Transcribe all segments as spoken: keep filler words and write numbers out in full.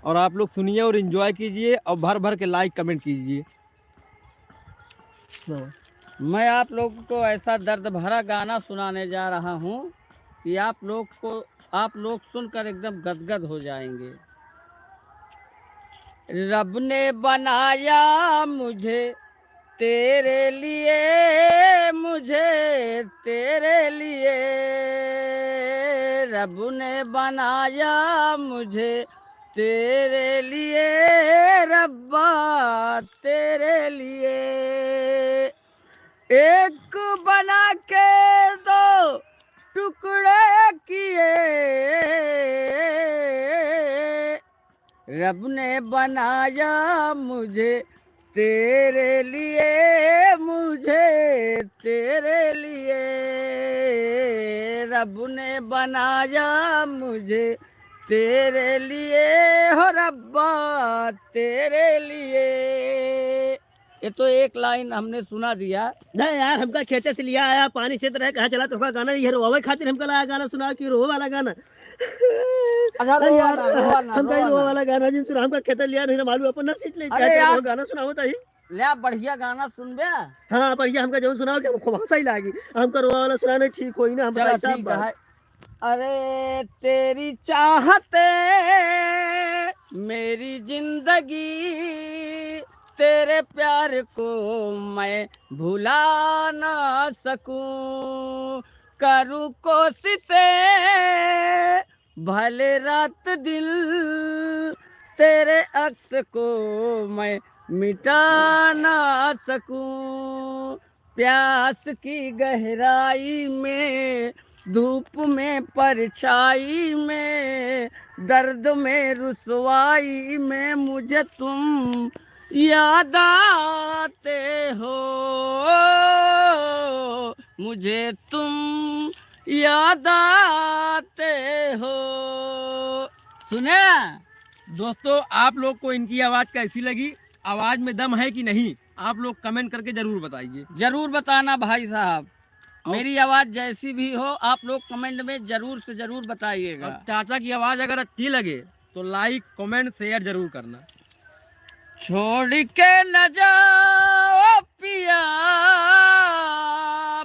और आप लोग सुनिए और enjoy कीजिए और भर भर के like comment कीजिए। मैं आप लोगों को ऐसा दर्द भरा गाना सुनाने जा रहा हूँ कि आप लोग को, आप लोग सुनकर एकदम गदगद हो जाएंगे। रब ने बनाया मुझे तेरे लिए, मुझे तेरे लिए, रब ने बनाया मुझे तेरे लिए, रब्बा तेरे लिए। एक बना के दो टुकड़े किए, रब ने बनाया मुझे तेरे लिए, मुझे तेरे लिए, रब ने बनाया मुझे तेरे लिए, हो रब्बा तेरे लिए। ये तो एक लाइन हमने सुना दिया। ना यार, हमका खेते से लिया आया, पानी से तो रहे, कहाँ चला, तोहका गाना ये रोवे खातिर हमका लाया गाना सुना, कि रोवे वाला गाना। अच्छा, अरे रोवा यार, ना, रोवा ना, हमका ही रोवा रोवे ना। वाला गाना जिन सुना, हमका खेते लिया नहीं तो मालूम अपन ना सीट ले, अरे क्या चला, यार। वो गाना सुनावत ही। ले, बढ़िया गाना सुनबे। हाँ, बढ़िया, हमका जौन सुनाओ कि हम खूब हंसा ही लागी। हमका रोवा वाला सुनाना ठीक होई ना, हम चला, बताई साहब ठीक बात। है। अरे तेरी चाहत, मेरी जिंदगी, तेरे प्यार को मैं भुला ना सकूं। करूं कोशिशें भले रात दिन, तेरे अक्स को मैं मिटा ना सकूं। प्यास की गहराई में, धूप में, परछाई में, दर्द में, रुसवाई में मुझे तुम याद आते हो, मुझे तुम याद आते हो। सुने? दोस्तों, आप लोग को इनकी आवाज़ कैसी लगी? आवाज़ में दम है कि नहीं? आप लोग comment करके ज़रूर बताइए। ज़रूर बताना भाई साहब। और मेरी आवाज़ जैसी भी हो, आप लोग comment में ज़रूर से ज़रूर बताइएगा। और चाचा की आवाज़ अगर अच्छी लगे, तो like, comment, share ज़रूर करना। छोड़ के न जाओ पिया,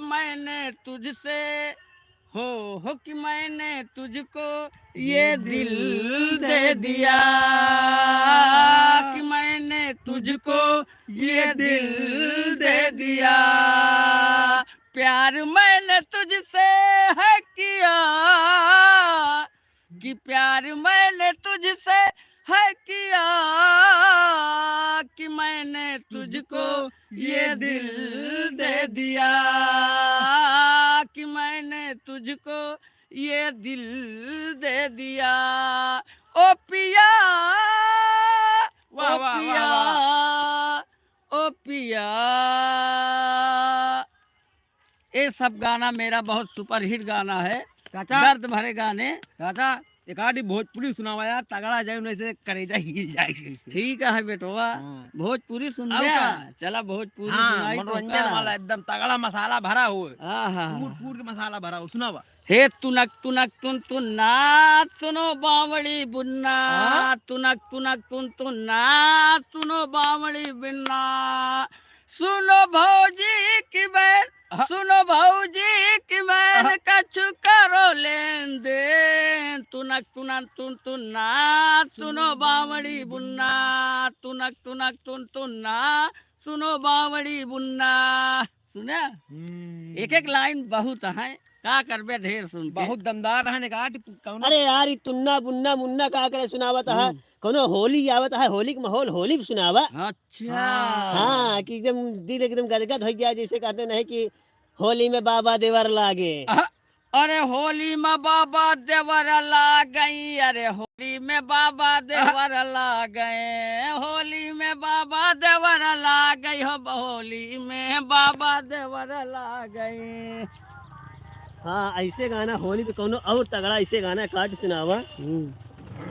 मैंने तुझसे, हो, हो कि मैंने तुझको ये दिल दे दिया, कि मैंने तुझको ये दिल दे दिया। प्यार मैंने तुझसे है किया, कि प्यार मैंने तुझसे है किया, कि मैंने तुझको ये दिल दे दिया, कि मैंने तुझको ये दिल दे दिया। ओ पिया, वाह, ओ वाह, वाह, पिया, वाह। ओ पिया। ये सब गाना मेरा बहुत superhit गाना है, चाचा। दर्द भरे गाने। चाचा, एक आधी भोजपुरी सुनावा यार, तगड़ा जाए, नहीं से करेजा हिल जाए। ठीक है बेटवा, हाँ। भोजपुरी सुन आओ ले। का? चला भोजपुरी हाँ, सुनाई तो मनोरंजन का? वाला एकदम तगड़ा मसाला भरा हो। हाँ, हाँ, कूट, हाँ। कूट के मसाला भरा हो, सुनावा। हे तुनक तुनक तुन तुन ना, सुनो बावड़ी बुन्ना। हाँ? तुनक तुनक तुन तुन ना, सुनो बावड़ी बुन्ना। सुनो भौजी की बहन, हाँ। सुनो भौजी की बहन, हाँ। कछु करो लेन देन। तुनक तुनक तुन तुन ना, सुनो बावड़ी बुन्ना। तुनक तुनक तुन तुन ना, सुनो बावड़ी बुन्ना। सुना? हम्म। एक एक लाइन बहुत है, का करबे ढेर सुन के। बहुत दमदार है, निकाट कौनो। अरे यार, ई तुन्ना बुन्ना मुन्ना का करे सुनावत है? हम्म। कौनो होली आवत है, होली के माहौल, होली पे सुनावा। अच्छा। हाँ। हाँ, कि एकदम दिल एकदम गदगद हो जाए, जैसे कहते नहीं कि होली में बाबा देवर लागे। अहा। अरे होली में बाबा देवर लागई, अरे होली में बाबा देवर लागई, होली में बाबा देवर लागई हो, होली में बाबा देवर लागई। हाँ, ऐसे गाना होली पे कौनो और तगड़ा ऐसे गाना काट सुनावा। हम्म।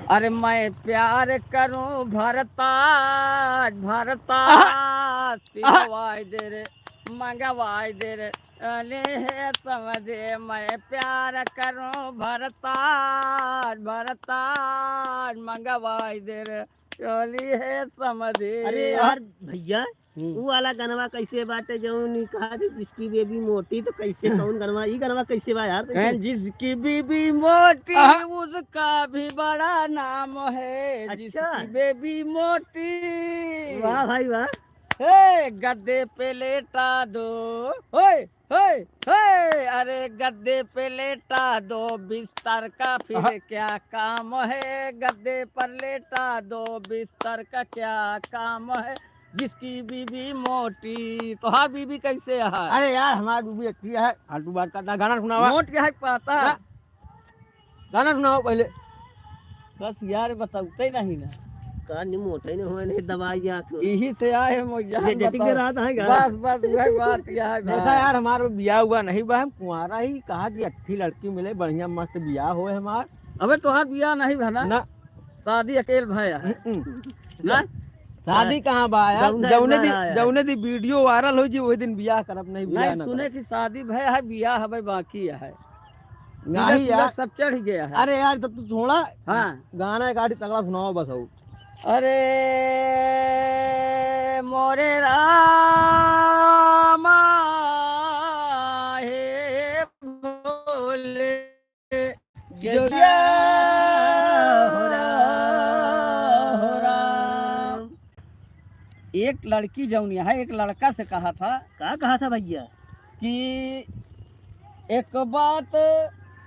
अरे मैं प्यार करूं भरताज, भरताज, आहा। आहा। सिलवाई दे रे। मंगवाई दे रे, अरे हे समझे, मैं प्यार करूं भरताज, भरताज मंगवाई दे रे, चोली हे समझे। अरे यार भैया, हम्म। ऊ वाला गनवा कैसे बाटे, जौन ई कहा थी, जिसकी बेबी मोटी, तो कैसे, कौन गनवा, ई गनवा कैसे बा यार, कैसे? हैं, जिसकी बीबी मोटी, आहा। उसका भी बड़ा नाम है, अच्छा। जिसकी बेबी मोटी। वाह भाई वाह। हे, गद्दे पे लेटा दो, ओए, हे, हे, अरे गद्दे पे लेटा दो बिस्तर का, फिर आहा। क्या काम है? गद्दे पर लेटा दो बिस्तर का, क्या काम है? जिसकी बीबी मोटी, तोहार बीबी कैसे है? अरे यार, हमार बीबी अच्छी है, फालतू बात करता, गाना सुनावा। मोट के है पता? ना। गाना सुनाओ पहले। बस यार, बताते नहीं ना। का नहीं मोटे नहीं हुए, नहीं दबाई जात हो। यही से आए हम, जान ये dating बताओ। के रात है का? बस, बस, वही बात, यह है देखा भाई। यार, हमार बियाह हुआ नहीं बा, हम कुंवारा ही कहा कि अच्छी लड़की मिले, बढ़िया मस्त बियाह होए हमार। अबे तोहार बियाह नहीं भा ना? ना। शादी अकेल भय है। हम्म। ना? शादी कहाँ बा यार? जौने जौने दिन, बा यार। जौने दिन video viral हो जी, वही दिन बियाह करब, नहीं बियाह नहीं, ना सुने करब। कि शादी भय है, बियाह हबे बाकी है। नहीं तिलक, यार। तिलक सब चढ़ गया है। अरे यार, तब तू छोड़ा। हाँ। गाना एक आधी तगड़ा सुनाओ बस हो। अरे मोरे रामा हे भोले, जोगिया हो राम, हो राम। एक लड़की जौन यहाँ एक लड़का से कहा था का कहा था भैया? कि एक बात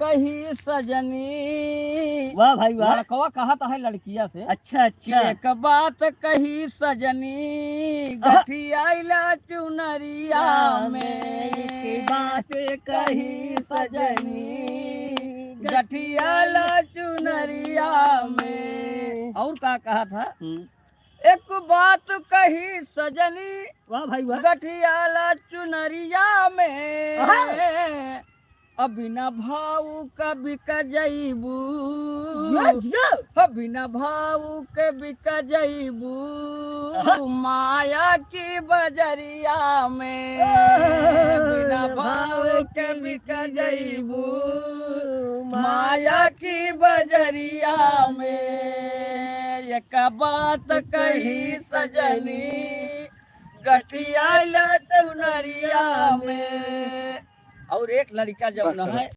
कही सजनी। वाह भाई वाह। लड़कवा कहत है लड़किया से अच्छा, कि अच्छा। एक बात कही सजनी, आहा। गठियाइला चुनरिया में। एक बात कही सजनी, गठियाइला चुनरिया में। और का कहा था? हम्म। एक बात कही सजनी, वाह भाई वाह। गठियाला चुनरिया में। आहा। अब बिना भावुक बिक जइबू। जिया, जिया। हो बिना भावुक बिक जइबू। आहा। माया की बजरिया में। आहा। बिना भावुक बिक जइबू। माया की बजरिया में। एक बात कही सजनी, गठियाला चुनरिया में। और एक लड़का जौन है,